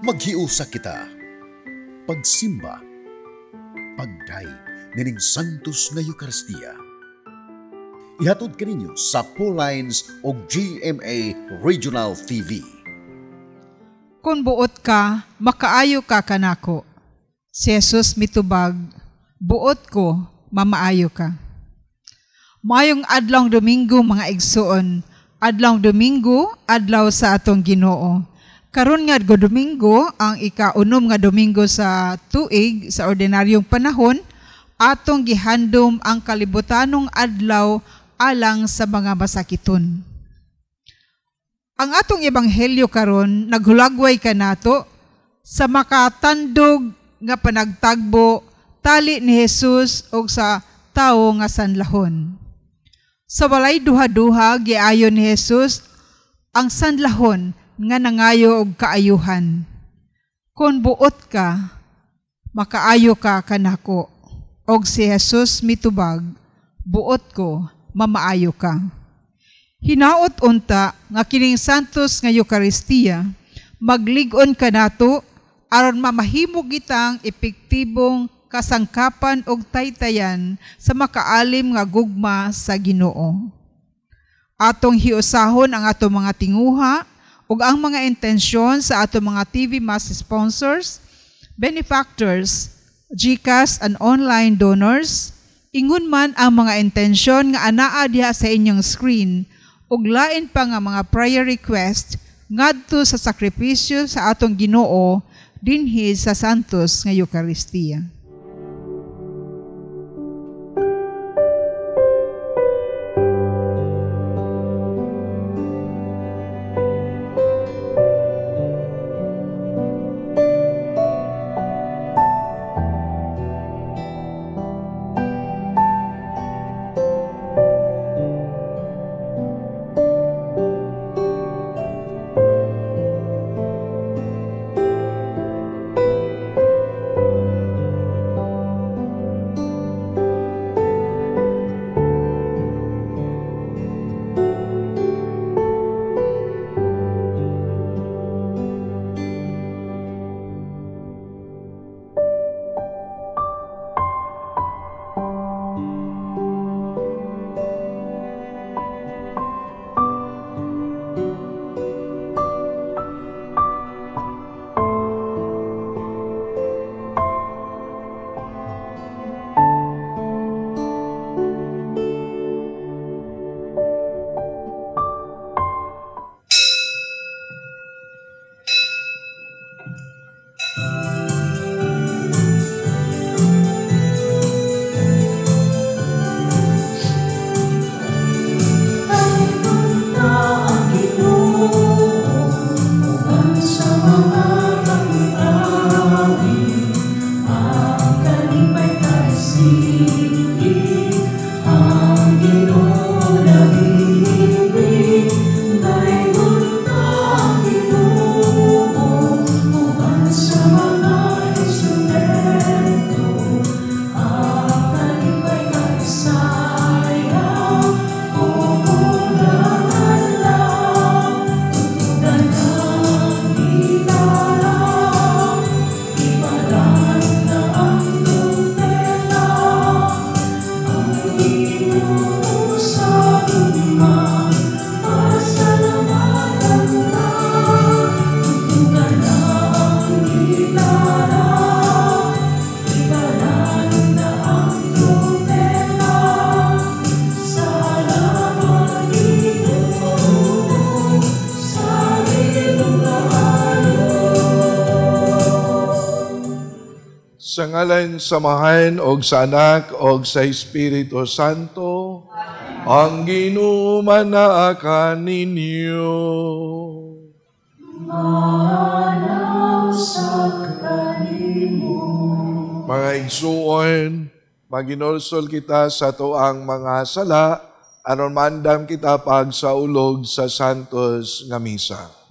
Maghiusa kita. Pagsimba. Pagdayeg nining Santos nga Eucharistia. Ihatod kaninyo sa Lines o GMA Regional TV. Kung buot ka, makaayo ka kanako. Si Jesus mitubag, buot ko, mamaayo ka. Maayong adlawng Domingo, mga igsuon. Adlawng Domingo, adlaw sa atong Ginoo. Karon nga Domingo, ang ika-unom nga Domingo sa tuig sa ordinaryong panahon, atong gihandom ang kalibutanong adlaw alang sa mga masakiton. Ang atong ebanghelyo karon naghulagway kanato sa makatandog nga panagtagbo tali ni Jesus og sa tawo nga sanlahon. Sa walay duha-duha giayon ni Jesus ang sanlahon nga nangayo og kaayuhan. Kon buot ka, makaayo ka kanako. Og si Jesus mitubag, buot ko, mamaayo ka. Hinaot unta nga kining Santos nga Eucharistia maglig-on kanato aron mamahimo gitang epektibong kasangkapan og taytayan sa makaalim nga gugma sa Ginoo. Atong hiusahon ang atong mga tinguha ug ang mga intensyon sa atong mga TV Mass sponsors, benefactors, GCash and online donors. Ingon man ang mga intensyon nga anaa diha sa inyong screen ug lain pa nga mga prayer request ngadto sa sakripisyo sa atong Ginoo dinhi sa Santos nga Eucharistia. Sa ngalan sa Amahan og sa Anak og sa Espiritu Santo, ang Ginoo manaa kaninyo. Mga igsuon, maginulsol kita sa tuang mga sala, aron maandam kita pag saulog sa Santos nga Misa.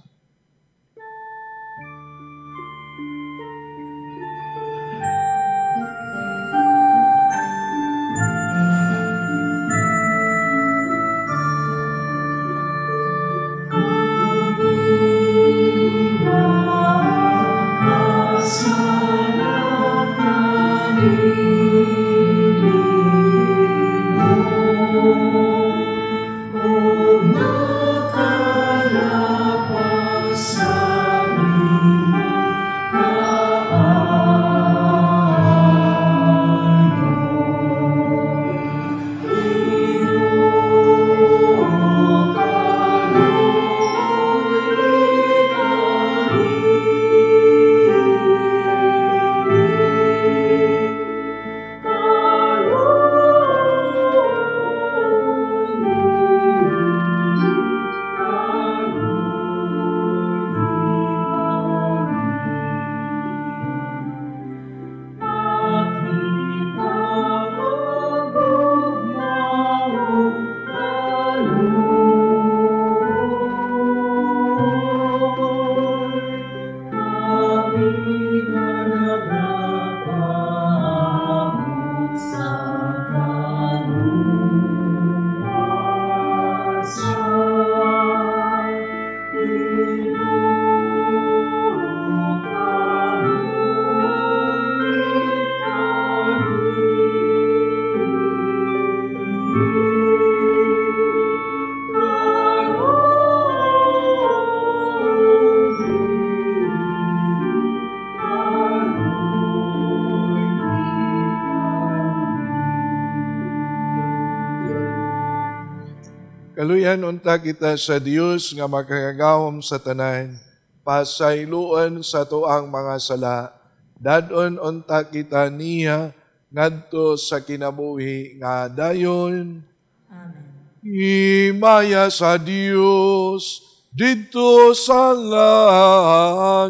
Kaluyan unta kita sa Dios nga makakagawom sa tanan, pasayloan sa tuang mga sala, dadon unta kita niya ngadto sa kinabuhi nga dayon. Amen. Himaya sa Dios didto sa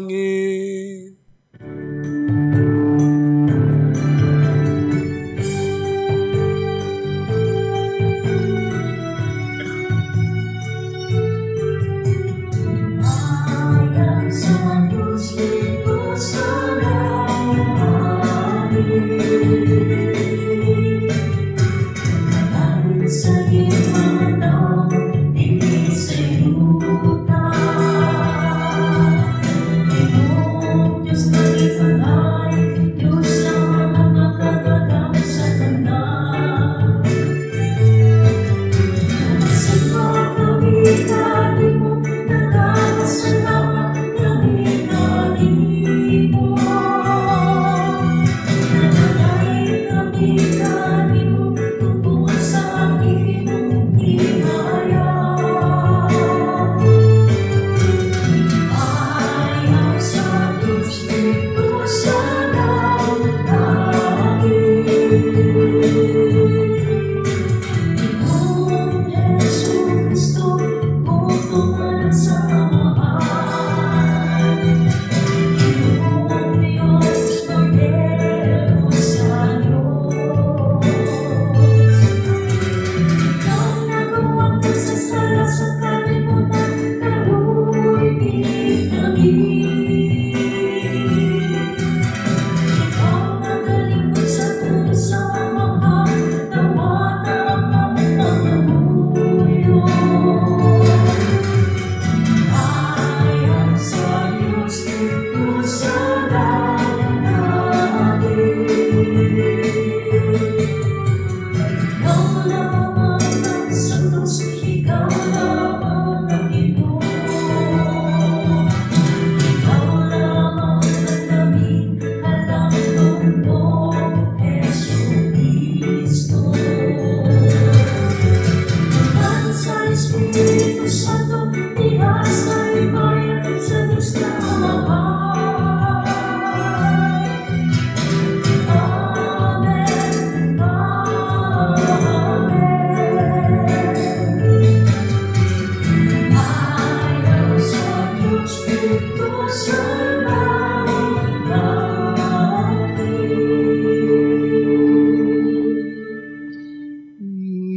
langit.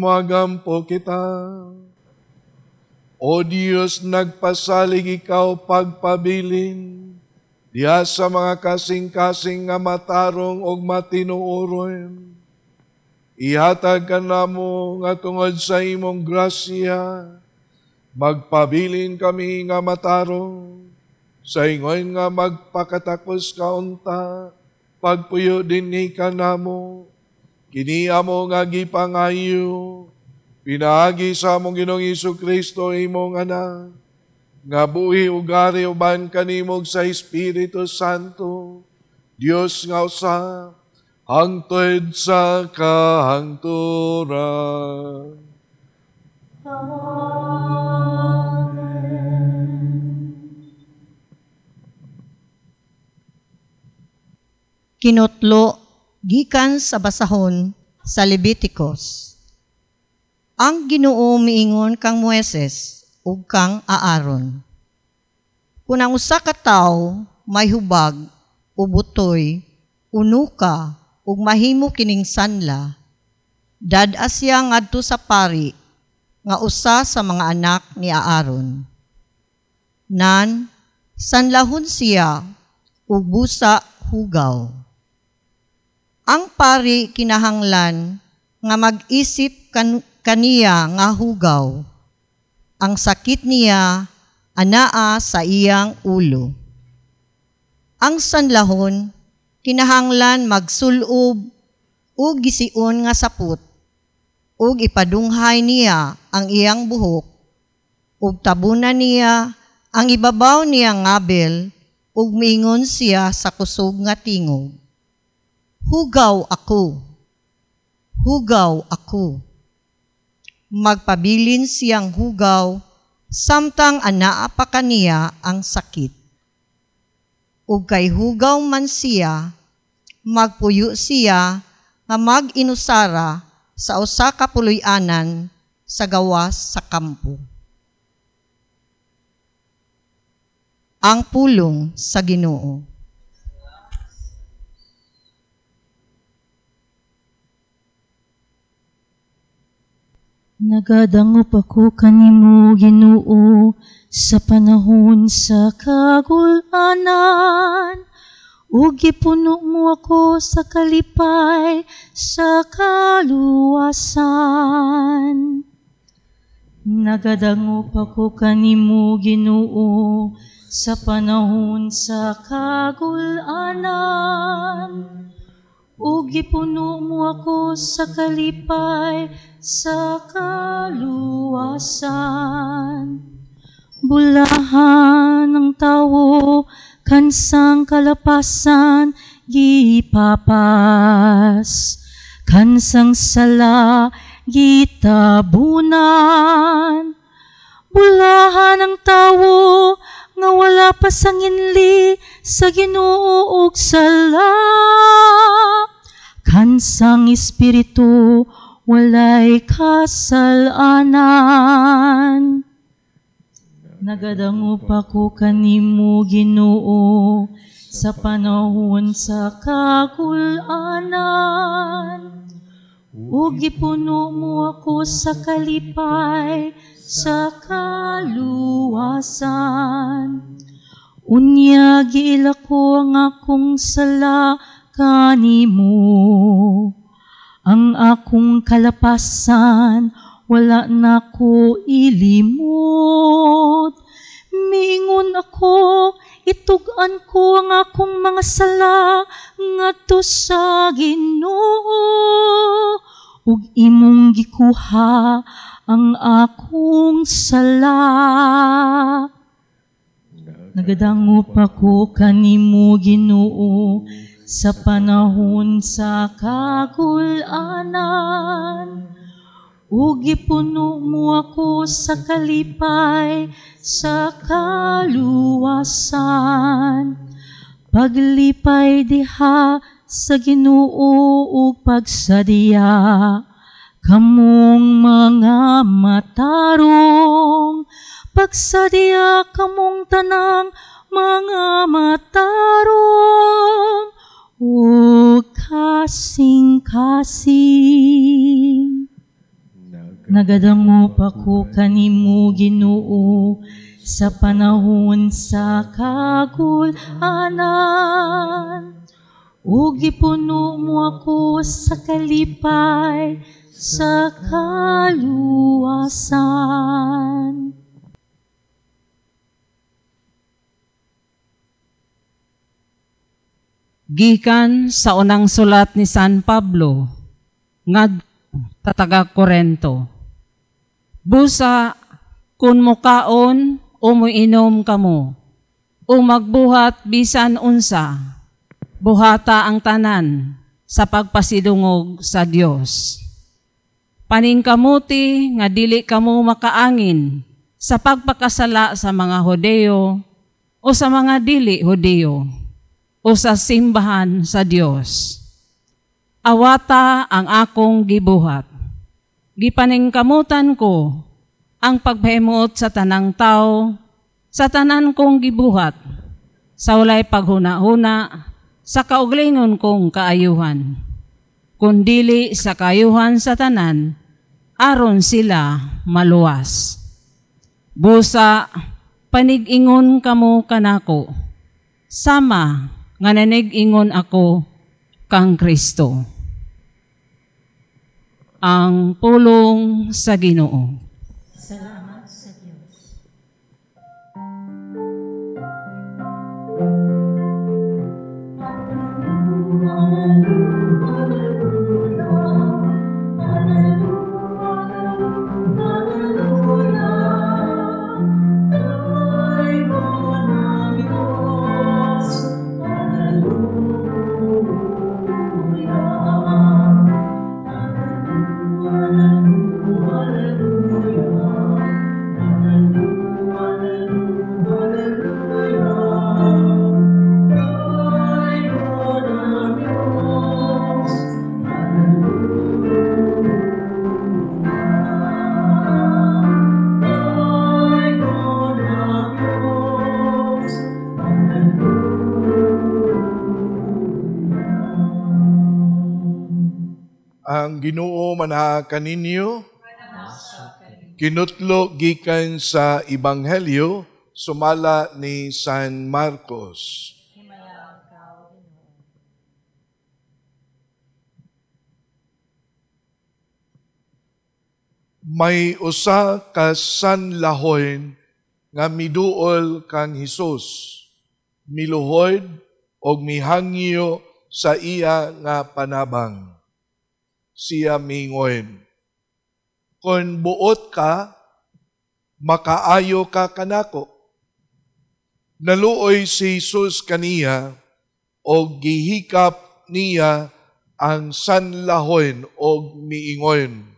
Magampo kita. O Diyos, nagpasalig ikaw pagpabilin diha sa mga kasing-kasing nga matarong og matinuoron. Ihatag ka namo nga tungod sa imong grasya, magpabilin kami nga matarong, sa ingon nga magpakatakos kaunta, pagpuyo dinhi ka namo. Kini amo nga gipangayo, pinaagi sa among Ginoong Jesucristo imong anak, nga buhi ug ari uban kanimog sa Espiritu Santo, Dios nga usa, hangtod sa kahangturan. Amen. Kinutlo gikan sa basahon sa Leviticus. Ang Ginoo miingon kang Moises ug kang Aaron. Kun ang usa ka tawo may hubag o butoy, unuka ug mahimo kining sanla, dad-a siya ngadto sa pari nga usa sa mga anak ni Aaron. Nan sanlahon siya ug busa hugaw. Ang pari kinahanglan nga mag-isip kaniya nga hugaw. Ang sakit niya anaa sa iyang ulo. Ang sanlahon kinahanglan magsulob ug gision nga sapot ug ipadunghay niya ang iyang buhok ug tabunan niya ang ibabaw niya ngabel ug miingon siya sa kusog nga tingog. Hugaw ako. Hugaw ako. Magpabilin siyang hugaw, samtang anaa pa kaniya ang sakit. Ug kay hugaw man siya, magpuyo siya nga mag-inusara sa usa ka puloy-anan sa gawas sa kampo. Ang pulong sa Ginoo. Nagadangop ako kanimo, Ginoo, sa panahon sa kagulanan. Ug gipuno mo ako sa kalipay sa kaluwasan. Nagadangop ako kanimo, Ginoo, sa panahon sa kagulanan. Ug gipuno mo ako sa kalipay sa kaluwasan. Bulahan ang tawo, kansang kalapasan gipapas, kansang sala gitabunan. Bulahan ang tawo nga wala pa sanginli sa Ginoo ug sala, kansang espiritu walay kasalanan. Nagadangop ako kanimo, Ginoo, sa panahon sa kagulanan. Ug gipuno mo ako sa kalipay sa kaluwasan. Unya giila ko ang akong sala kanimo. Ang akong kalapasan wala na ko ilimot. Miingon ako, itug-an ko ang akong mga sala ngadto sa Ginoo. Ug imong gikuha ang akong sala. Nagadangop ako kanimo, Ginoo, sa panahon sa kagulanan. Ug gipuno mo ako sa kalipay sa kaluwasan. Paglipay diha sa Ginoo ug pagsadya, kamong mga matarong, pagsadya kamong tanang mga matarong ug kasing-kasing. Nagadangop ako kanimo, Ginoo, sa panahon sa kagulanan. Ug gipuno mo ako sa kalipay sa kaluwasan. Gikan sa unang sulat ni San Pablo ngadto sa taga Korento. Busa kun mukaon o muinom kamo o magbuhat bisan unsa, buhata ang tanan sa pagpasidungog sa Dios. Paningkamuti nga dili kamo makaangin sa pagpakasala sa mga Hudeo o sa mga dili Hudeo o sa simbahan sa Dios. Awata ang akong gibuhat. Gipaningkamutan ko ang pagpahimuot sa tanang tao, sa tanan kong gibuhat, sa walay paghuna-huna, sa kauglingon kong kaayuhan. Kundili sa kaayuhan sa tanan, aron sila maluwas. Busa, panig-ingon kamo kanako, sama nga nanig-ingon ako kang Kristo. Ang pulong sa Ginoo. Salamat sa Diyos. Hallelujah. Ang Ginoo manaha kaninyo. Kinutlo gikan sa Ebanghelyo sumala ni San Marcos. May usa ka sanlahon nga miduol kang Hesus, miluhod og mihangyo sa iya nga panabang. Siya mingon, "Kon buot ka, makaayo ka kanako." Naluoy si Jesus kaniya og gihikap niya ang sanlahon og miingon,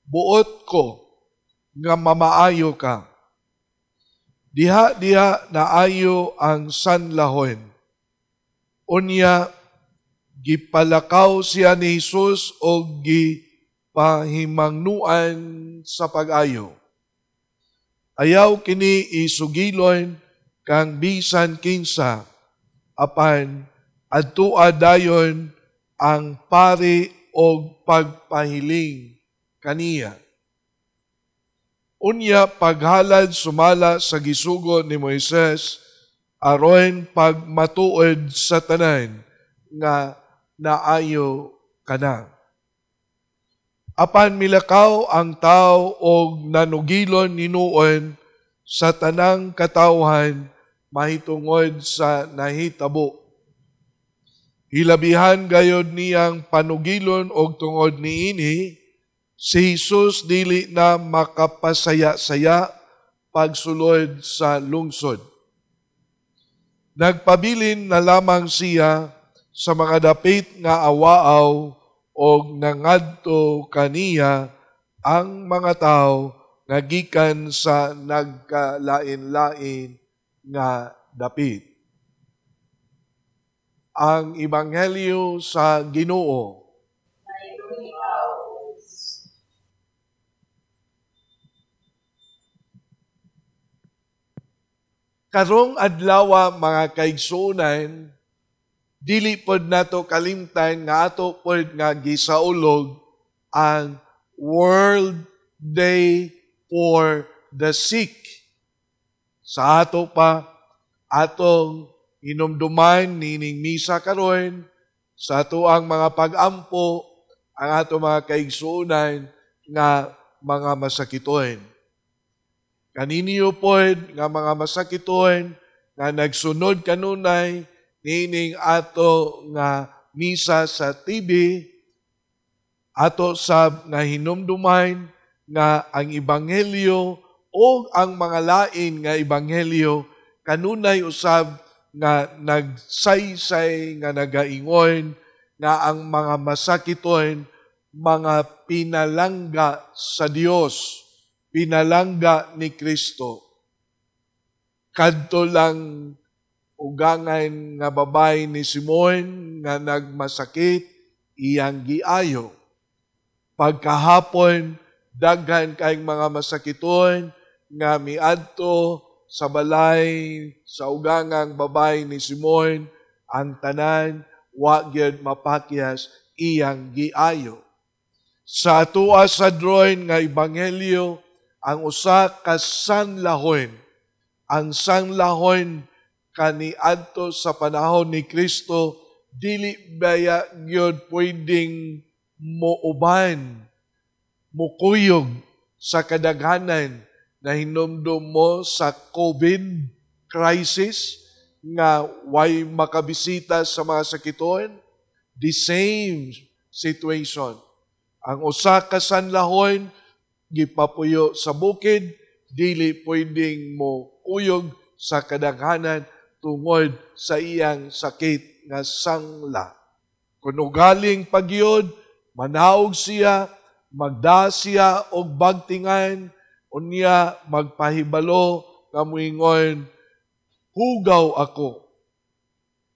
"Buot ko nga mamaayo ka." Diha-diha naayo ang sanlahon. Unya, gipalakaw siya ni Jesus og gipahimangnuan sa pag-ayo. Ayaw kini isugilon kang bisan kinsa, apan adtua dayon ang pari og pagpahiling kaniya. Unya paghalad sumala sa gisugo ni Moises, aron pagmatuod sa tanan nga naayo kana. Apan milakaw ang tao og nanugilon hinuon sa tanang katawhan mahitungod sa nahitabo. Hilabihan gayod niyang panugilon og tungod niini, si Jesus dili na makapasaya-saya pagsulod sa lungsod. Nagpabilin na lamang siya sa mga dapit nga awaaw og nangadto kaniya ang mga tao nga gikan sa nagkalain-lain nga dapit. Ang Ebanghelyo sa Ginoo. Karong adlaw mga kaigsuonan, dili pod nato kalimtan nga ato pod nga gisaulog ang World Day for the Sick. Sa ato pa atong hinumduman nining misa karon, sa ato ang mga pag-ampo, ang ato mga kaigsuonan nga mga masakiton. Kaninyo pod nga mga masakiton nga nagsunod kanunay nining ato nga misa sa TV, ato sab nga hinumduman nga ang ebanghelyo o ang mga lain nga ebanghelyo kanunay usab nga nagsaysay nga nagaingon nga ang mga masakiton mga pinalangga sa Dios, pinalangga ni Kristo. Kadto lang ugangan nga babay ni Simon nga nagmasakit, iyang giayo. Pagkahapon, daghan kayong mga masakiton nga miadto sa balay sa ugangang babay ni Simon, ang tanan wa gyud mapakyas, iyang giayo. Sa atoa sa drawing nga ebanghelyo, ang usa ka sanlahon, ang sanlahon kaniadto sa panahon ni Kristo, dili baya gyud pwedeng muuban, mukuyog sa kadaghanan na hinumdum mo sa COVID crisis nga way makabisita sa mga sakiton. The same situation. Ang usa ka sanlahon gipapuyo sa bukid, dili pwedeng mo kuyog sa kadaghanan tungod sa iyang sakit nga sangla. Kung ugaling pagyod, manaog siya, magda siya og bagtingan, unya magpahibalo nga muingon, hugaw ako.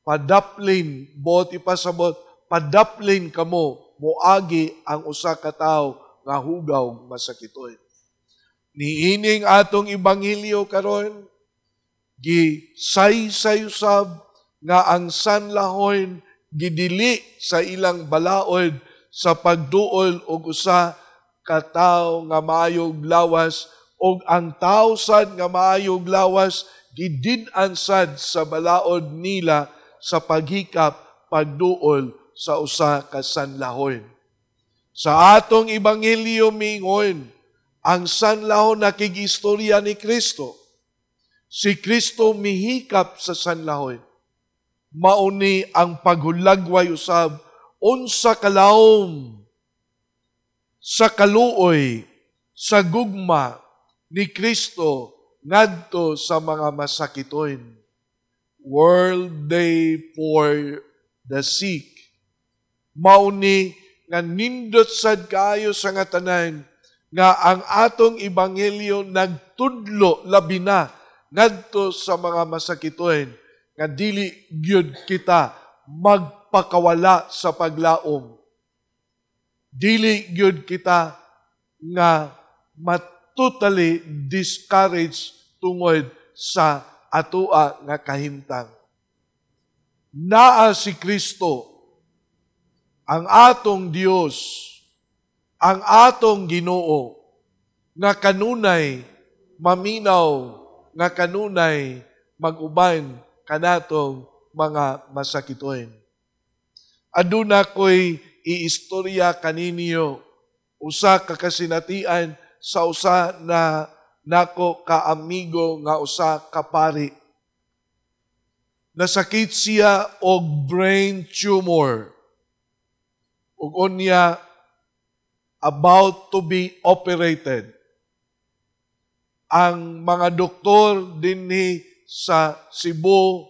Padaplin, buot ipasabot, padaplin kamo, moagi ang usa ka tawo nga hugaw masakitoy. Niining atong ebanghelyo karon, gisaysay usab nga ang sanlahon gidili sa ilang balaod sa pagduol og usa ka tawo nga maayog lawas, og ang tawo sad nga maayog lawas gidid-an sad sa balaod nila sa paghikap pagduol sa usa ka sanlahon. Sa atong ebanghelyo miingon, ang sanlahon nakig-istorya ni Kristo. Si Kristo mihikap sa sanlahon. Mauni ang paghulagway usab unsa kalawom sa kaluoy, sa gugma ni Kristo ngadto sa mga masakiton. World Day for the Sick. Mauni nga nindot sad kaayo sa nga tanan nga ang atong ebanghelyo nagtudlo labi na ngadto sa mga masakiton nga dili gyud kita magpakawala sa paglaom. Dili gyud kita nga totally discouraged tungod sa atoa nga kahimtang. Naa si Kristo, ang atong Dios, ang atong Ginoo, nga kanunay maminaw, nga kanunay mag-uban kanatong mga masakiton. Aduna ko'y iistorya kaninyo usa ka kasinatian sa usa na nako ka amigo nga usa ka pari. Nasakit siya og brain tumor. Ug unya about to be operated. Ang mga doktor dinhi sa Cebu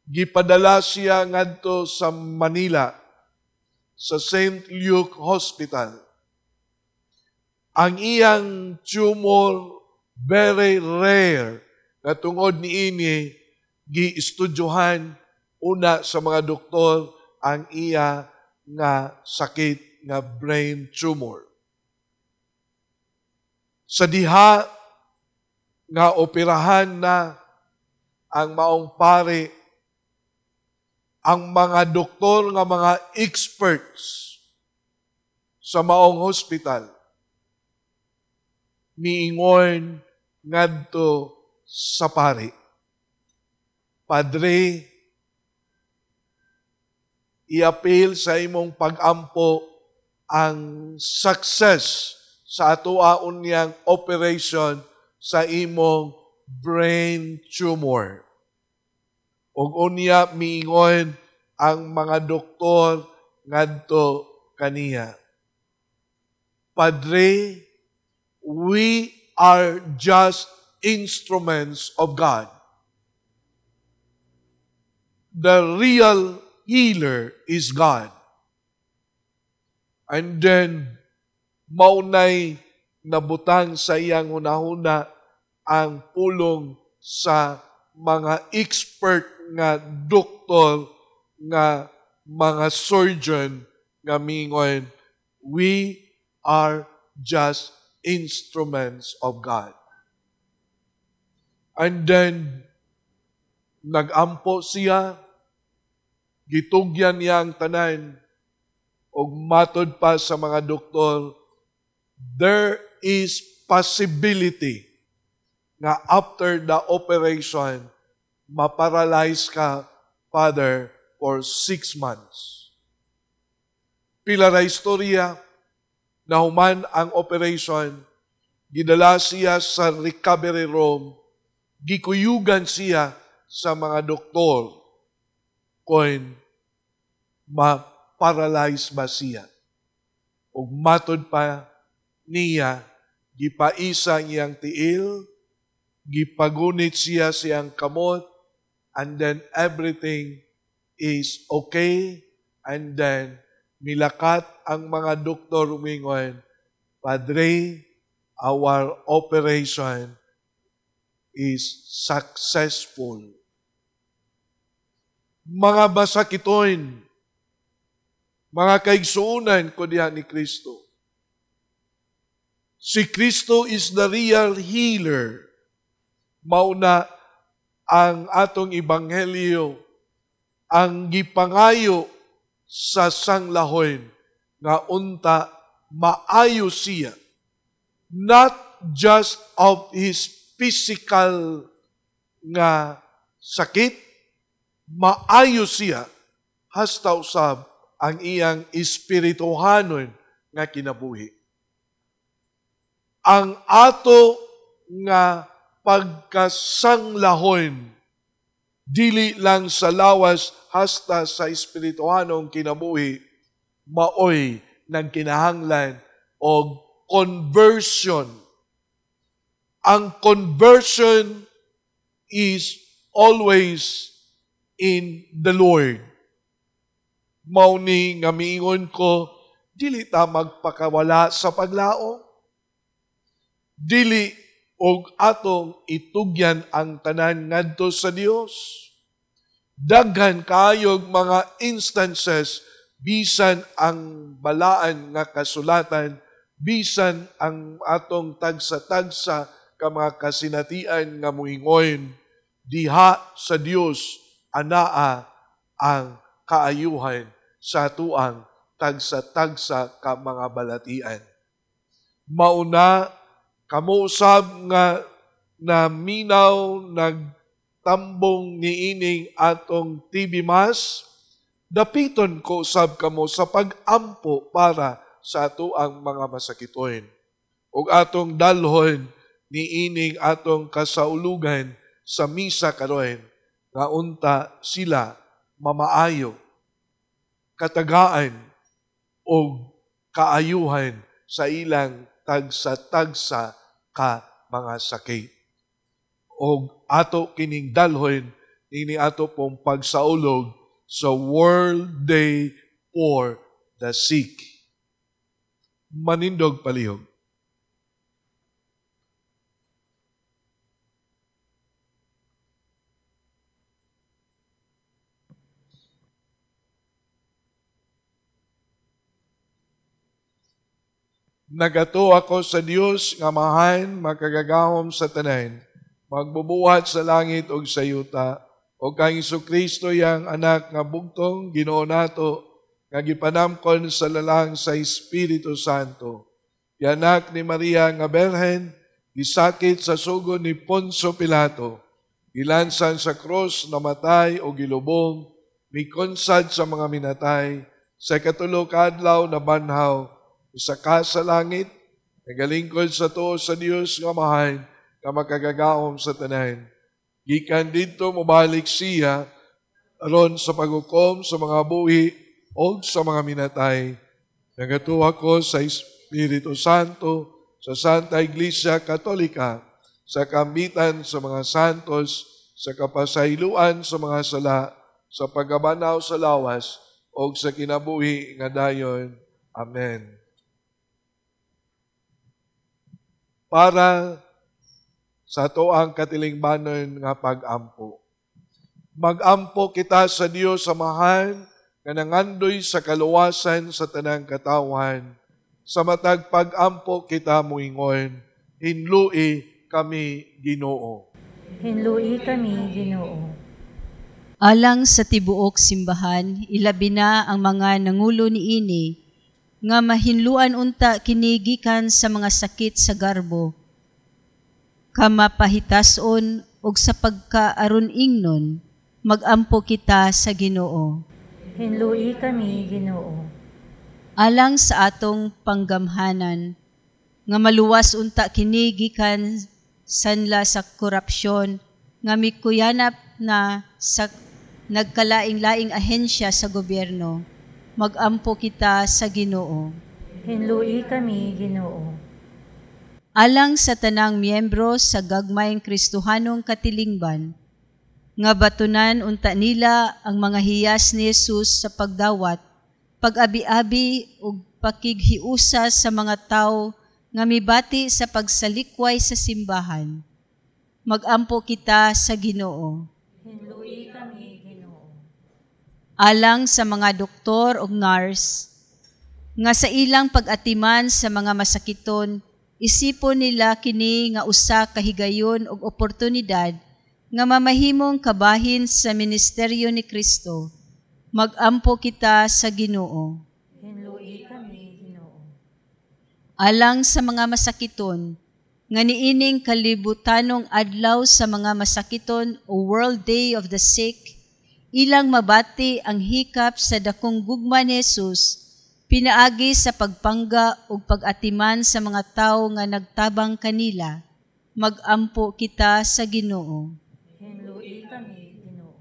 gipadala siya ngadto sa Manila sa St. Luke Hospital. Ang iyang tumor very rare na tungod niini giestudyohan una sa mga doktor ang iya nga sakit nga brain tumor. Sa diha nga operahan na ang maong pari, ang mga doktor nga mga experts sa maong hospital miingon ngadto sa pari, "Padre, iapil sa imong pagampo ang success sa atoa unyang operation sa imong brain tumor." Ug unya miingon ang mga doktor ngadto kaniya, "Padre, we are just instruments of God. The real healer is God." And then, maunay nabutang sa iyang hunahuna ang pulong sa mga expert nga doktor nga mga surgeon nga mingon, "We are just instruments of God." And then, nagampo siya, gitugyan niya ang tanan, ug matod pa sa mga doktor, there is possibility nga after the operation, maparalyze ka, Father, for 6 months. Pila ra istorya, nahuman ang operation, gidala siya sa recovery room, gikuyugan siya sa mga doktor kung ma-paralyze ba siya. Ug matod pa niya, gipaisa iyang tiil, gipagunit siya siyang kamot, and then everything is okay, and then milakat ang mga doktor umingon, "Padre, our operation is successful." Mga masakiton, mga kaigsuunan ko diha ni Kristo. Si Kristo is the real healer. Mauna ang atong ebanghelyo, ang gipangayo sa sanglahon nga unta maayo siya, not just of his physical nga sakit, maayo siya hasta usab ang iyang espirituhanon nga kinabuhi. Ang ato nga pagkasanglahon dili lang sa lawas hasta sa espirituhanong kinabuhi, maoy nagkinahanglan og conversion. Ang conversion is always in the Lord. Mao ni nga miingon ko, dili ta magpakawala sa paglaom. Dili og atong itugyan ang tanan ngadto sa Dios. Daghan kaayog mga instances bisan ang balaan nga kasulatan, bisan ang atong tagsa-tagsa ka mga kasinatian nga moingon, diha sa Dios anaa ang kaayuhan sa tuang tagsa-tagsa ka mga balatian. Mauna kamo usab nga naminaw nagtambong niining atong TV Mass, dapiton ko usab kamo sa pag-ampo para sa atuang mga masakitoin. Ug atong dalhon niining atong kasaulugan sa misa karon nga unta sila mamaayo, katagaan og kaayuhan sa ilang tagsa-tagsa ka mga sakit. Og ato kining dalhon ini ato pong pagsaulog sa World Day for the Sick. Manindog palihog. Nagato ako sa Dios nga Amahan, makagagahom sa tanan, magbubuhat sa langit ug sa yuta, ug kang Hesukristo iyang anak nga bugtong Ginoo nato, nga gipanamkon sa lalang sa Espiritu Santo. Gianak ni Maria nga Berhen, gisakit sa sugod ni Poncio Pilato, gilansan sa krus, namatay o gilubong, mikonsad sa mga minatay, sa ikatulo ka adlaw nabanhaw, isaka sa langit, nagalingkod sa tuo sa Dios nga Amahan, nga makagagahom sa tanan. Gikan didto mobalik siya aron sa paghukom sa mga buhi o sa mga minatay. Nagatuwa ko sa Espiritu Santo, sa Santa Iglesia Katolika, sa kambitan sa mga santos, sa kapasayloan sa mga sala, sa pagkabanaw sa lawas, o sa kinabuhi nga dayon. Amen. Para sa atoang katilingbanon nga pag-ampo. Mag-ampo kita sa Dios Amahan nga nangandoy sa kaluwasan sa tanang katawhan. Sa matag pag-ampo kita moingon, hinlui kami Ginoo. Hinlui kami Ginoo. Alang sa tibuok simbahan, ilabi na ang mga nangulo niini, nga mahinluan unta kini gikan sa mga sakit sa garbo, kamapahitason og sa pagkaaron ingnon, magampo kita sa Ginoo. Hinlui kami Ginoo. Alang sa atong panggamhanan, nga maluwas unta kini gikan sanla sa korupsyon, nga mikuyanap na sa nagkalaing-laing ahensya sa gobyerno, magampo kita sa Ginoo. Hinlui kami Ginoo. Alang sa tanang miyembro sa gagmayng Kristohanong katilingban, nga batunan unta nila ang mga hiyas ni Jesus sa pagdawat, pag-abi-abi ug pakighiusa sa mga tawo nga mibati sa pagsalikway sa simbahan. Magampo kita sa Ginoo. Hinlui kami Ginoo. Alang sa mga doktor ug nurse, nga sa ilang pag-atiman sa mga masakiton, isipon nila kini nga usa ka higayon ug oportunidad nga mamahimong kabahin sa ministeryo ni Kristo. Magampo kita sa Ginoo. Hinlui kami, Ginoo. Alang sa mga masakiton, nga niining kalibutanong adlaw sa mga masakiton o World Day of the Sick, ilang mabati ang hikap sa dakong gugma ni Jesus, pinaagi sa pagpangga ug pag-atiman sa mga tawo nga nagtabang kanila. Magampo kita sa Ginoo. Hinlui kami, Ginoo.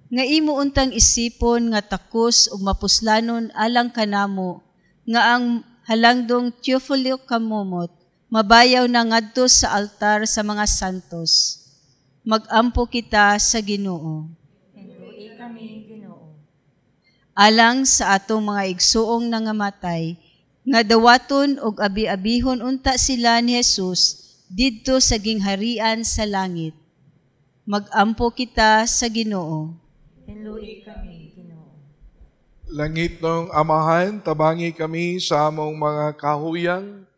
Nga imo untang isipon nga takos ug mapuslanon alang kanamo, nga ang halangdong Teofilo Camomot mabayaw na ngadto sa altar sa mga santos. Magampo kita sa Ginoo. Hinlui kami, Ginoo. Alang sa atong mga igsuong nangamatay, nga dawaton og abi-abihon unta sila ni Jesus didto sa gingharian sa langit. Magampo kita sa Ginoo. Hinlui kami, Ginoo. Langit ng Amahan, tabangi kami sa among mga kahuyang,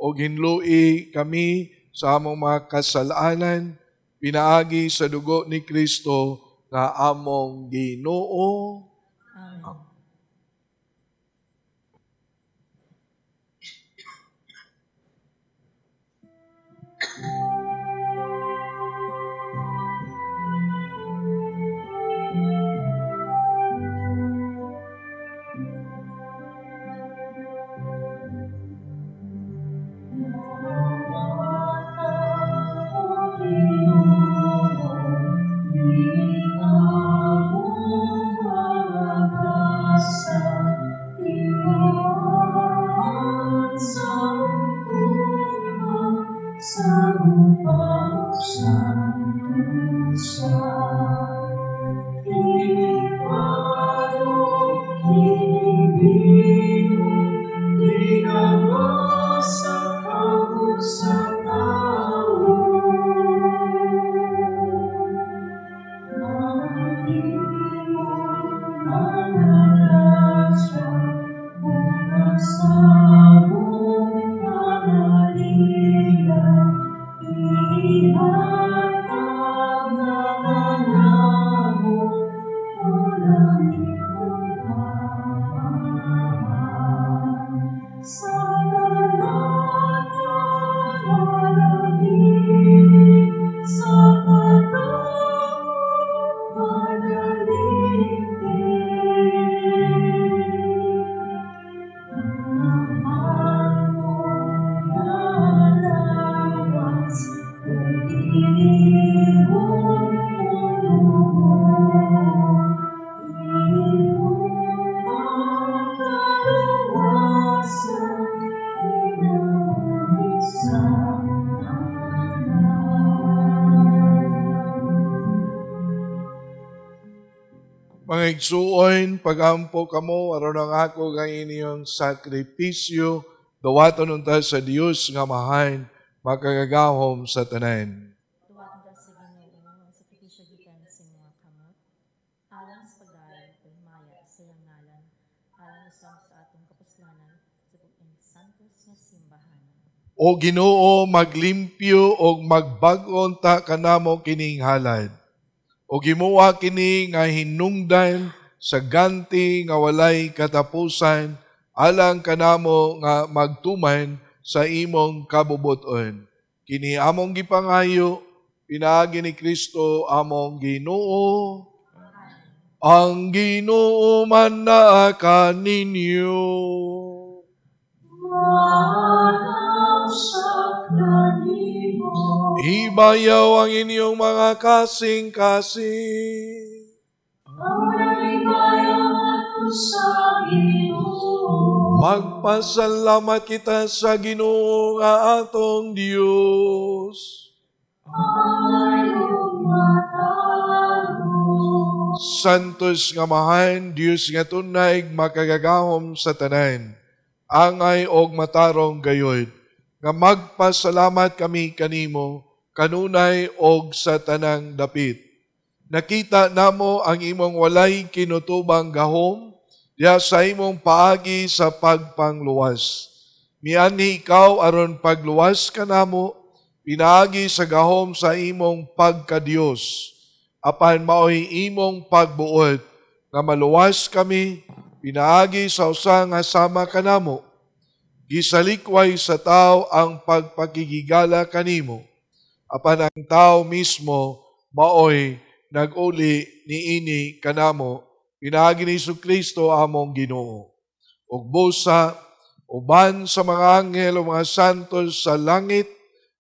o hinlui kami sa among mga kasalanan, pinaagi sa dugo ni Kristo nga among Ginoo. Amen. Mga igsuon, pagampo kamo, aron ang ako kang inyong sakripisyo, dawaton unta sa Dios nga Amahan, makagagahom sa tanan. Duwaton ta sa Ginoo ang sakripisyo gikan sa imong kamot, alang sa pagdayon ug maya sa iyang ngalan, alang usab sa atong kapuslanan sa bug-ing santos nga simbahan. O Ginoo, maglimpyo og magbag-on ta kanamo kining halad. O gimuha kini nga hinungdan sa ganti nga walay katapusan, alang kanamo nga magtuman sa imong kabubuton. Kini among gipangayo, pinaagi ni Kristo among Ginoo. Ang Ginoo man naa kaninyo. Ibayaw ang inyong mga kasing-kasing. Magpasalamat kita sa Ginoo nga atong Dios. Santos nga Amahan, Dios nga tunay, makagagahom sa tanan, angay og matarong gayod, nga magpasalamat kami kanimo, kanunay og sa tanang dapit. Nakita namo ang imong walay kinutubang gahom, diya sa imong paagi sa pagpangluwas. Mianhi ikaw aron pagluwas kanamo, pinaagi sa gahom sa imong pagkadiyos. Apan maoy imong pagbuot, nga maluwas kami pinaagi sa usa nga sama kanamo. Gisalikway sa tao ang pagpakigigala kanimo, apan ang tao mismo maoy nag-uli niini kanamo pinaagi ni Jesucristo among Ginoo. Ug busa uban sa mga anghel o mga santos sa langit,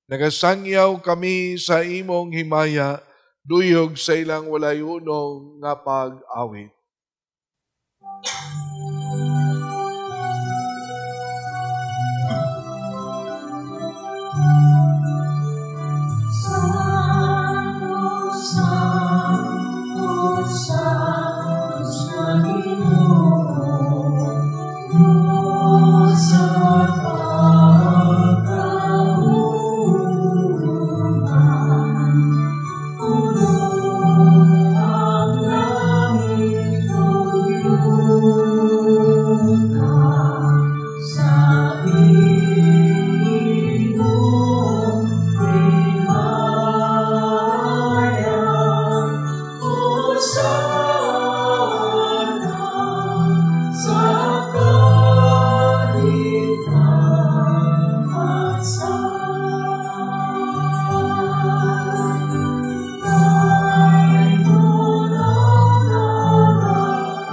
nagasangyaw kami sa imong himaya, duyog sa ilang walay hunong nga pag-awit. Santo, Santo, Santo sa Ginoo, Diyos sa pagkauman, puno ang langit ug yuta sa imong himaya. Hosana sa kaligtasan. Dayon ang nagaagi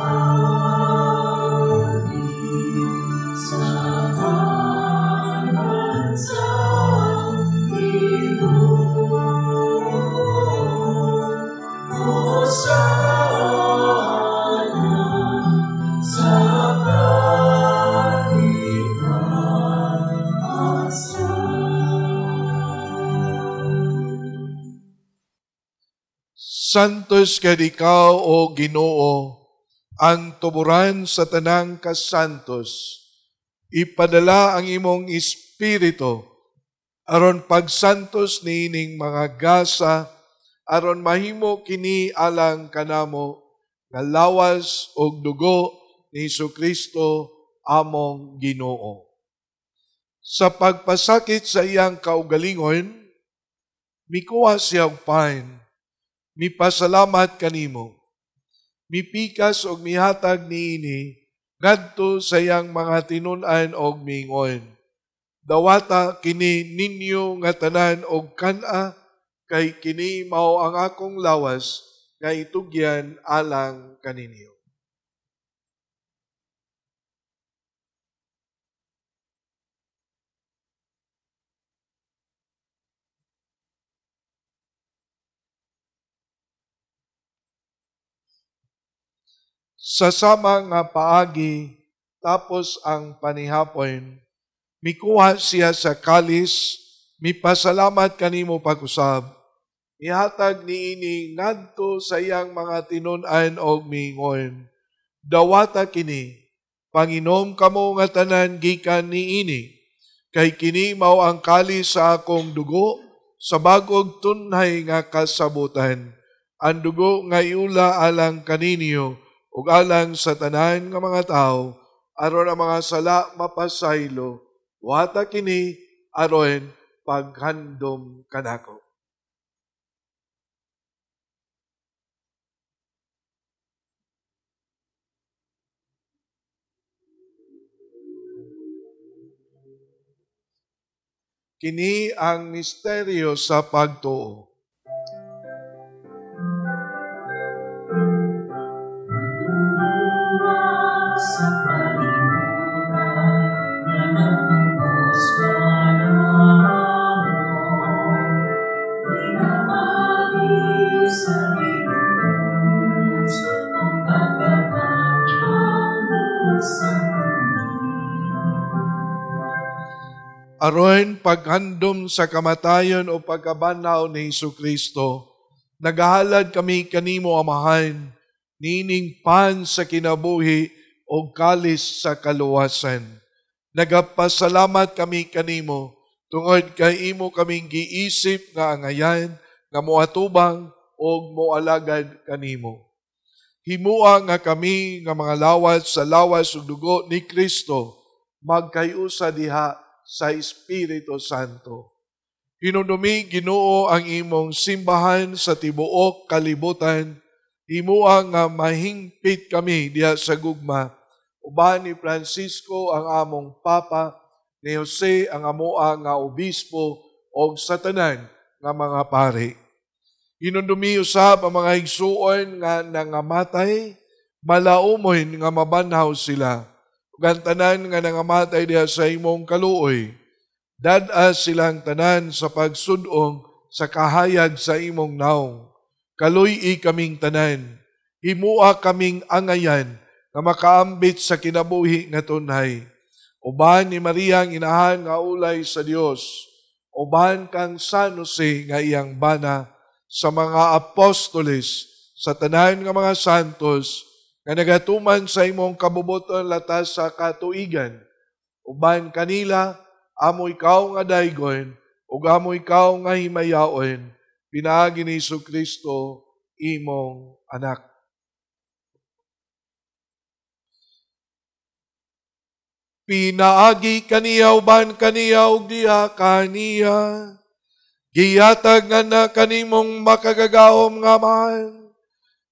sa ngalan sa Ginoo. Hosana sa kaligtasan. Santos kay ikaw, o Ginoo, ang tuburan sa tanang kasantos. Ipadala ang imong espiritu aron pagsantos niining mga gasa, aron mahimo kini alang kanamo nga lawas og dugo ni Jesucristo among Ginoo. Sa pagpasakit sa iyang kaugalingon, mikuha siya og pan, mipasalamat kanimo, mipikas og mihatag niini ngadto sa iyang mga tinun-an og miingon, dawata kini ninyo nga tanan og kan-a, kay kini mao ang akong lawas nga itugyan alang kaninyo. Sa sama nga paagi, tapos ang panihapon, mikuha siya sa kalis, mipasalamat kanimo pag-usab, ihatag niini ngadto sa iyang mga tinun-an og miingon, dawata kini, panginom kamo nga tanan gikan niini, kay kini mao ang kalis sa akong dugo, sa bag-ong tunhay nga kasabutan, ang dugo nga iula alang kaninyo, ug alang sa tanan nga mga tawo, aron ang mga sala mapasaylo, wata kini aron paghandom kanako. Kini ang misteryo sa pagtuo. Sa kalibutan nga nagtubos kanamo, pinaagi sa Dios ang pagkapanghambol sa kami. Aron paghandom sa kamatayon o pagkabanhaw ni Jesucristo, nagahalad kami kanimo, Amahan, nining pan sa kinabuhi o kalis sa kaluwasan. Nagapasalamat kami kanimo tungod kay imo kaming giisip nga angayan nga moatubang og moalagad kanimo. Himua nga kami nga mga lawas sa lawas ug dugo ni Kristo magkayusa diha sa Espiritu Santo. Hinumdumi, Ginoo, ang imong simbahan sa tibuok kalibutan. Himua nga mahingpit kami diha sa gugma. Uban ni Francisco ang among Papa, ni Jose ang amoa nga obispo, og sa tanan nga mga pari. Hinumdumi usab ang mga igsuon nga nangamatay, malaumoy nga mabanhaw sila. Ug ang tanan nga nangamatay diha sa imong kaluoy, dad-a silang tanan sa pagsudong sa kahayag sa imong naong. Kaluy-i kaming tanan, himua kaming angayan nga makaambit sa kinabuhi nga tunhay. Uban ni Maria ang inahan nga ulay sa Dios, uban kang San Jose nga iyang bana, sa mga apostoles, sa tanan nga mga santos, nga nagatuman sa imong kabubuton latas sa katuigan. Uban kanila, amo ikaw nga daygon, ug amo ikaw nga himayaon, pinaagi ni Jesucristo, imong anak. Pinaagi kaniya, uban kaniya, ug diha kaniya, gihatag nga na kanimong makagagahom nga Amahan,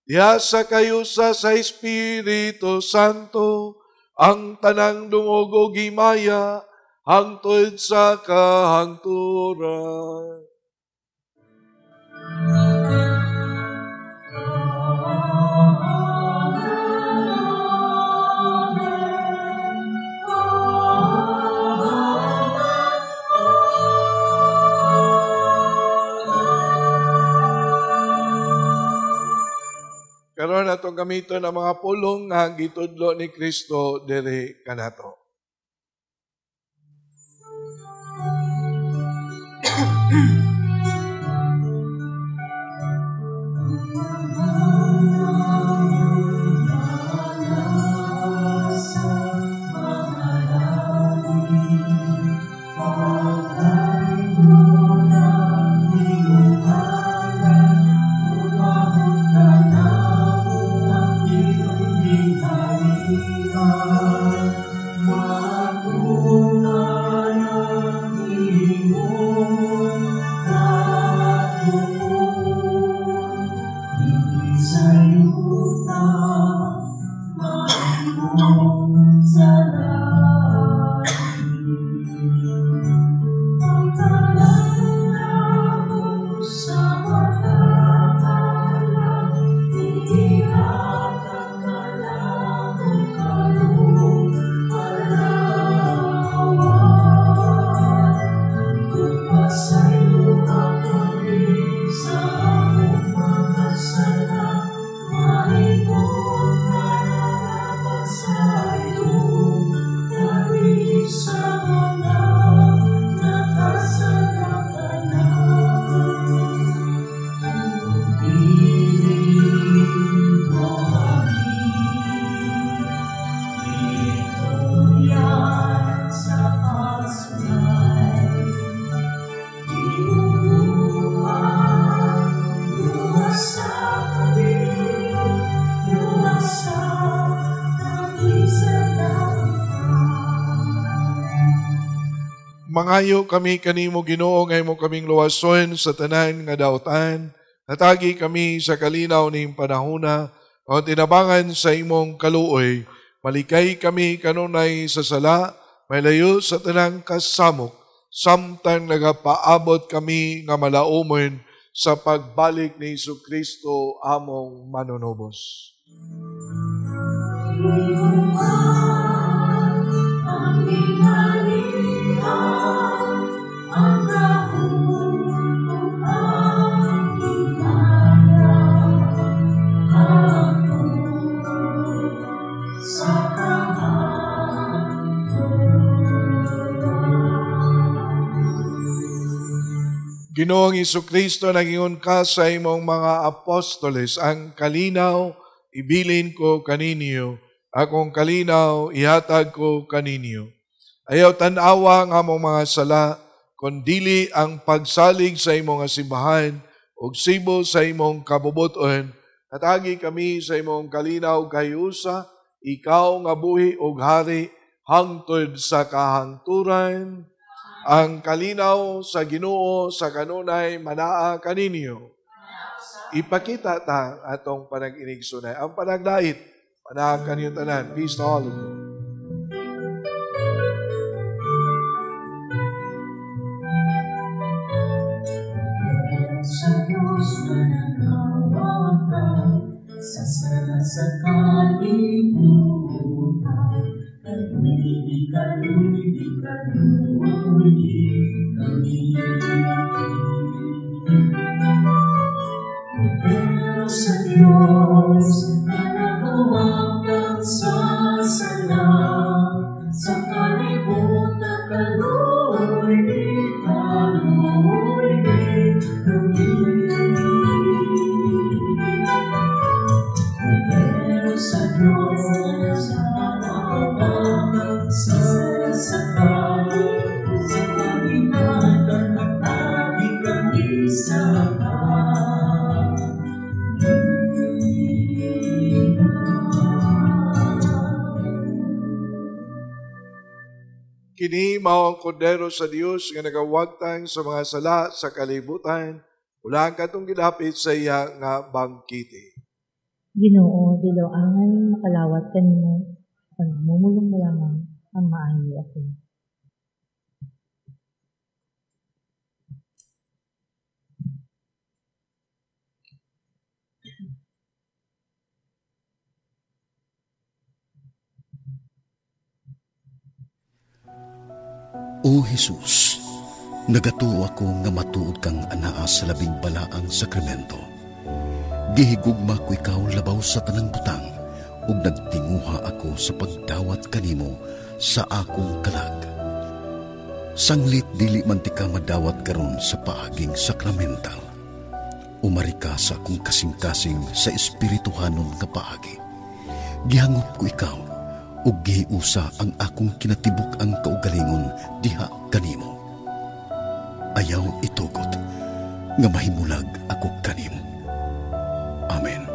diha sa kayusa sa Espiritu Santo, ang tanang dungog ug himaya, hangtod sa kahangturan. Karon atong gamiton ang mga pulong nga gitudlo ni Kristo diri kanato. Mangayo kami kanimo Ginoo nga imo kaming luwason sa tanan nga dautan. Hatagi kami sa kalinaw ning panahona o tinabangan sa imong kaluoy. Malikay kami kanunay sa sala, malayo sa tanang kasamok, samtang nagapaabot kami nga malaumon sa pagbalik ni Jesucristo among manunubos. Ginoong Jesucristo, nagingon ka sa imong mga apostoles, ang kalinaw ibilin ko kaninyo, akong kalinaw ihatag ko kaninyo. Ayaw tan-awa ang among mga sala, kundili ang pagsalig sa imong simbahan, ug sibo sa imong kabubuton. Hatagi kami sa imong kalinaw kayusa, ikaw nga buhi ug hari, hangtod sa kahangturan. Ang kalinaw sa Ginoo sa kanunay manaa kaninyo. Ipakita ta atong panag-inigsunay. Ang panaglait, panahag kaniyong tanan. Peace to all of you. Sa Diyos na nagawatan, sa sala sa kalibutan, kaluy, kaluy, kaluy, kami. Pero sa Diyos na nagawatan sa sala, sa kalibutan, kaluy, kaluy, kami. Pero sa Diyos na nagawatan sa kalibutan, agi kami sa Kini mao ang kordero sa Dios nga nagawagtang sa mga sala sa kalibutan, wala ang katong gilapit sa iya nga bangkiti. Ginoo, dilaw angay makalawat kanimo, apan mumulong mo lamang ang maayo ako. O Jesus, nagatuo ako nga matuod kang anaa sa labing balaang sakramento. Gihigugma ko ikaw labaw sa tanang butang, ug nagtinguha ako sa pagdawat kanimo sa akong kalag. Sanglit dili man ti ka madawat karon sa paaging sakramental. Umari ka sa akong kasing-kasing sa espirituhanon nga paagi. Gihangop ko ikaw, ug gihiusa ang akong kinatibuk ang kaugalingon diha kanimo. Ayaw itugot nga mahimulag ako kanimo. Amen.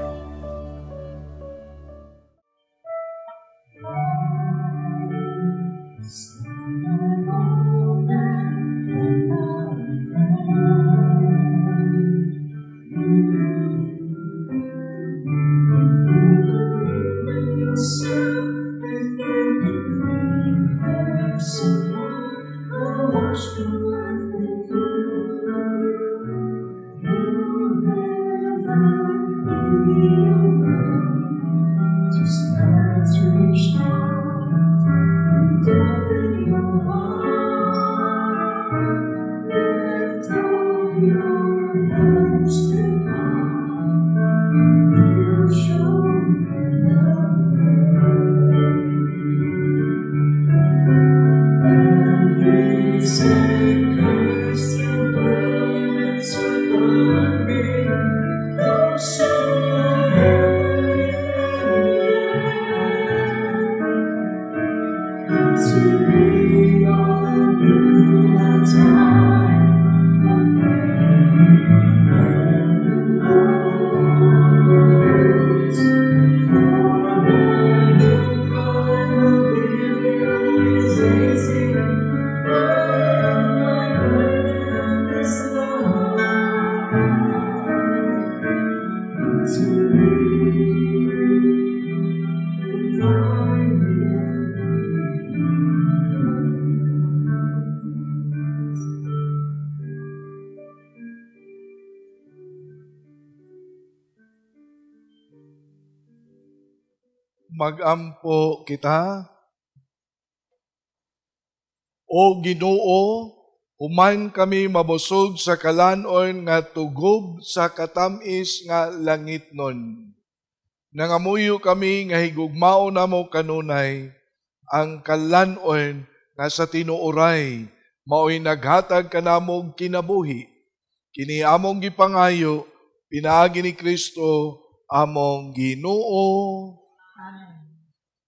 Magampo kita. O Ginoo, human kami mabusog sa kalanon nga tugob sa katamis nga langitnon. Nangamuyo kami nga higugmao namo kanunay ang kalanon nga sa tinuoray maoy naghatag kanamog kinabuhi. Kini among gipangayo pinaagi ni Kristo among Ginoo. Amen.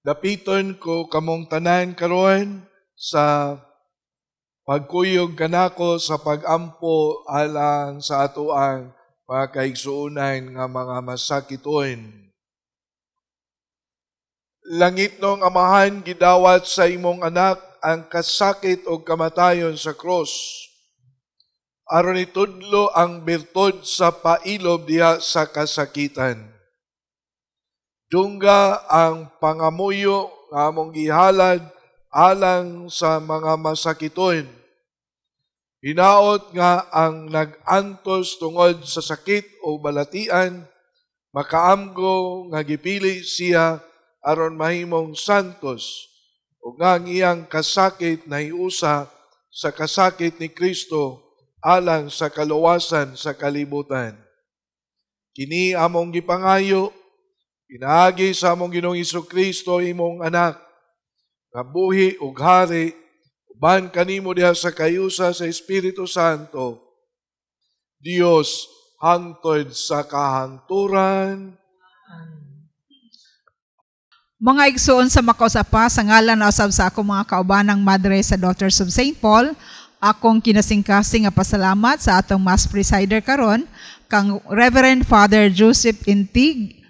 Dapiton ko kamong tanan karon sa pagkuyog kanako sa pagampo alang sa atoang mga kaigsuonan nga mga masakiton. Langit nong Amahan, gidawat sa imong anak ang kasakit o kamatayon sa krus. aron itudlo ang birtud sa pailob diha sa kasakitan. Dungga ang pangamuyo nga among gihalad alang sa mga masakiton. Hinaot nga ang nag-antos tungod sa sakit o balatian, makaamgo nga gipili siya aron mahimong santos, ug nga ang iyang kasakit nahiusa sa kasakit ni Kristo alang sa kaluwasan sa kalibutan. Kini among gipangayo, pinaagi sa among Ginoong Hesukristo, imong anak, nga buhi ug hari, uban kanimo diha sa kayusa sa Espiritu Santo, Dios hangtod sa kahangturan. Amen. Mga igsoon sa makausapa, sa ngalan na usab sa akong mga kaubanang madre sa Daughters of St. Paul, akong kinasingkasing nga pasalamat sa atong Mass Presider karon, kang Reverend Father Joseph Intig,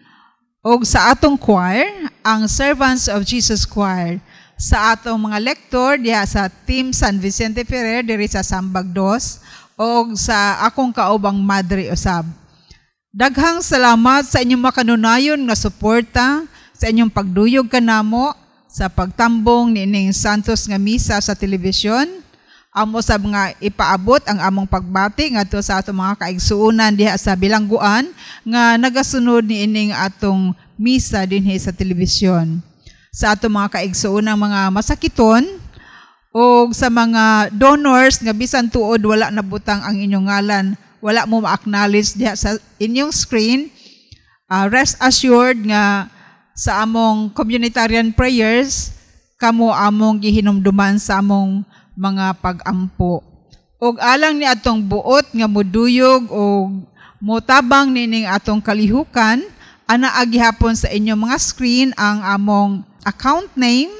og sa atong choir, ang Servants of Jesus Choir, sa atong mga lektor diha sa Team San Vicente Ferrer diri sa Sambag Dos, og sa akong kaubang madre usab. Daghang salamat sa inyong makanunayon nga suporta, sa inyong pagduyog kanamo sa pagtambong niining Santos nga misa sa telebisyon. Amo sab nga ipaabot ang among pagbati ngadto sa atong mga kaigsuonan diha sa bilangguan nga nagasunod niining atong misa dinhi sa telebisyon. Sa atong mga kaigsuonang mga masakiton og sa mga donors nga bisan tuod wala nabutang ang inyong ngalan, wala mo ma-acknowledge diha sa inyong screen, rest assured nga sa among communitarian prayers, kamo among gihinumduman sa among mga pag-ampo. Og alang ni atong buot nga muduyog og motabang nining atong kalihukan, ana gihapon sa inyong mga screen ang among account name,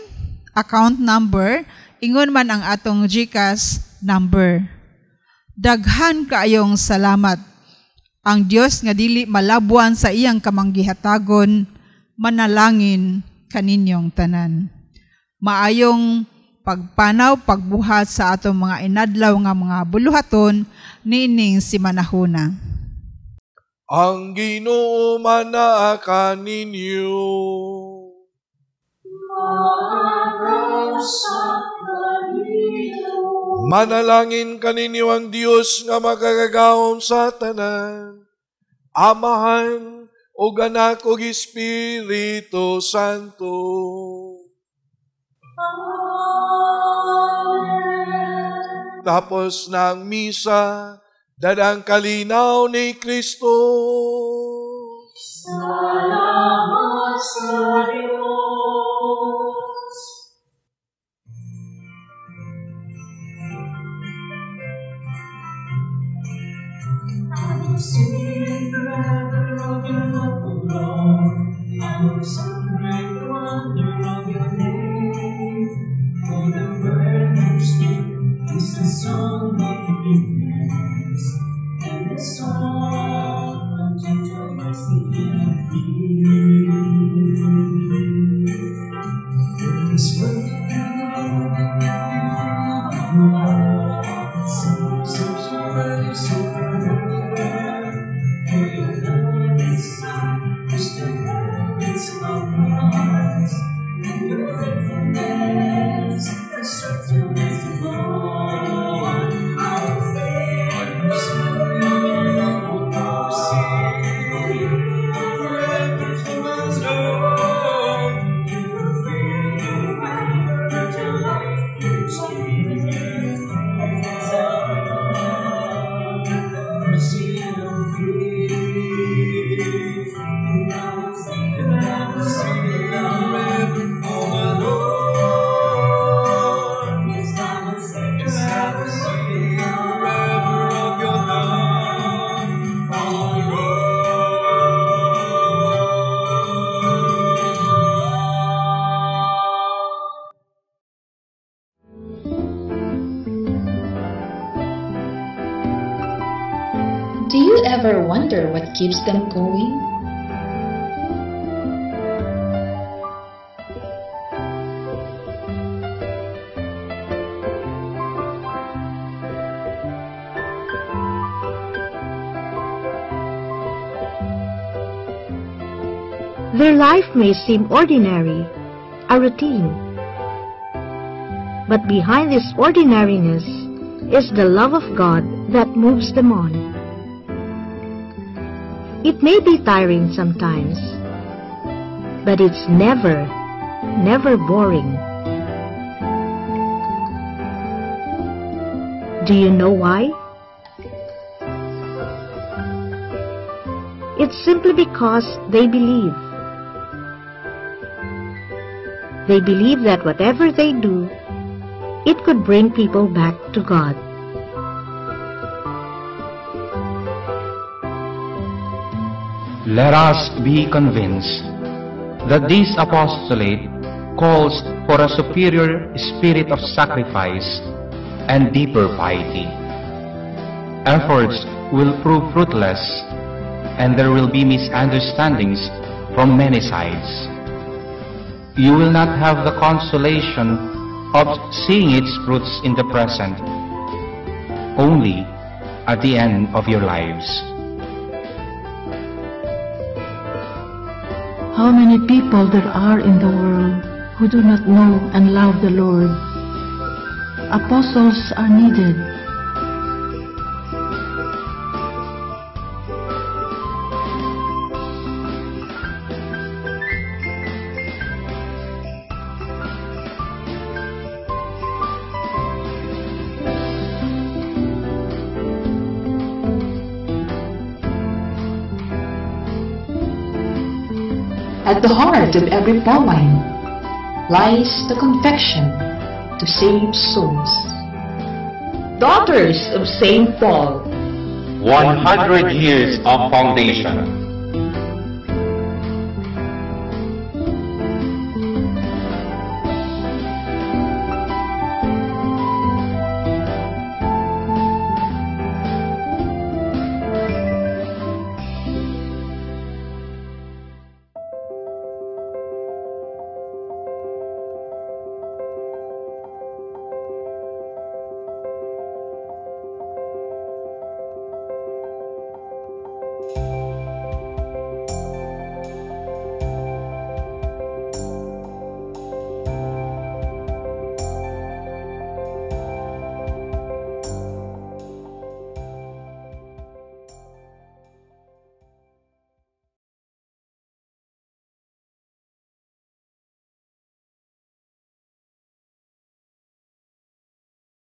account number, ingon man ang atong GCash number. Daghan kaayong salamat. Ang Dios nga dili malabuan sa iyang kamanggihatagon, manalangin kaninyong tanan. Maayong pagpanaw, pagbuhat sa atong mga inadlaw nga mga buluhaton niining simanahuna. Ang Ginoo manaa kaninyo. Manalangin kaninyo ang Dios nga makagagahom sa tanan, Amahan ug Anak ug Espiritu Santo. Amen. Tapos ng misa, dadang kalinaw ni Kristo. Salamat sa Diyos. I will sing forever of your love, O Lord. I will celebrate the wonder of your name. For the bird that speaks is the song of forgiveness, and the song of gentle mercy and peace. This world and your faithfulness, the strength to live the Lord. I will sing, for you are Lord. You will feel your life is mercy and peace. And I will sing, and I will sing oh my Lord. Yes, I will sing, yes, I will sing forever of your love, oh Lord. Do you ever wonder what keeps them going? Their life may seem ordinary, a routine. But behind this ordinariness is the love of God that moves them on. It may be tiring sometimes, but it's never, never boring. Do you know why? It's simply because they believe. They believe that whatever they do, it could bring people back to God. Let us be convinced that this apostolate calls for a superior spirit of sacrifice and deeper piety. Efforts will prove fruitless, and there will be misunderstandings from many sides. You will not have the consolation of seeing its fruits in the present, only at the end of your lives. How many people there are in the world who do not know and love the Lord. Apostles are needed. At the heart of every Pauline lies the conviction to save souls. Daughters of St. Paul. 100 years of foundation.